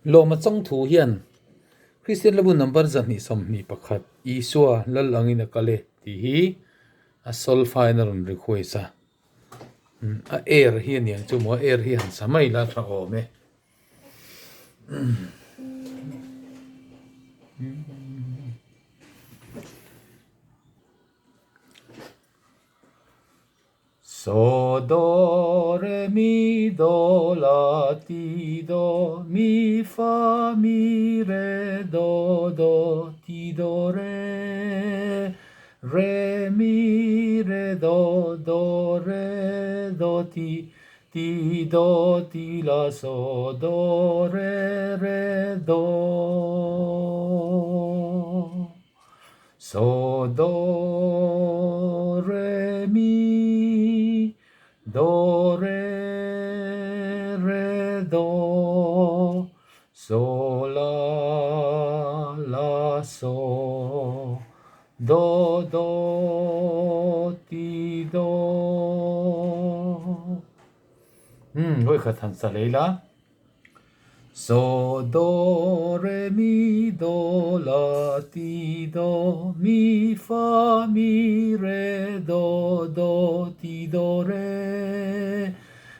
Lawma chawngthu hian Kristian Labu number 221 Isua lal angin a kal e tih hi a solfa in a rawn request a. A air hi a niang chu maw a air hi han sa mai la tha awm e. So do re mi do la ti do mi fa mi re do do ti do re re mi re do do re do ti ti do ti la so do re re do So do re mi do re re do so la la so do do ti do. Umm vawikhat han sa lei la. So do re mi do la ti do mi fa mi re do do ti do re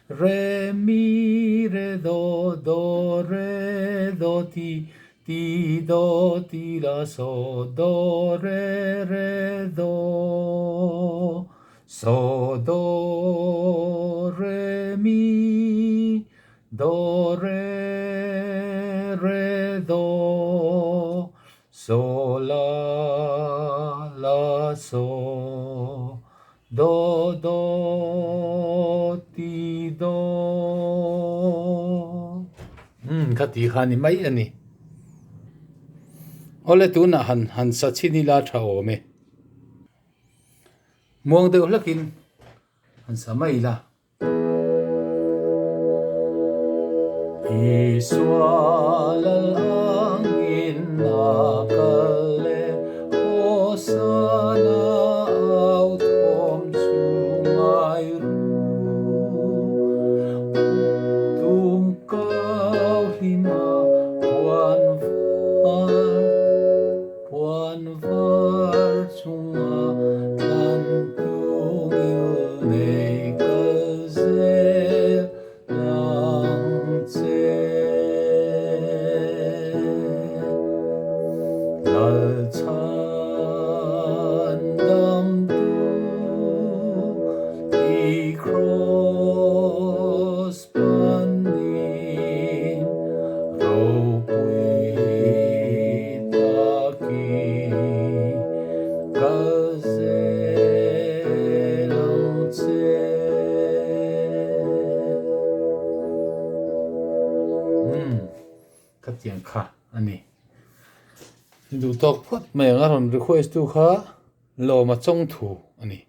re mi re do do re do ti ti do ti la so do re re do so do re mi Do re re do so la la so do do ti do. Umm kha ti kha ni mai a ni. Awle tunah han han sa chhin ila tha awm e. Muang deuh hlakin han sa mai ila. Isua lal angin a kal e, Hosana au thawm chu ngai ru. Tum kau hlima puan var, puan var chunga tlan tungil nei kal zel ang che. Lal chhan dam tu i kraws panin ropui takin kal zel ang che. Umm khatiang kha a ni. Duh tawk phawt mai ang a rawn request tu kha lawm a chawng thu a ni.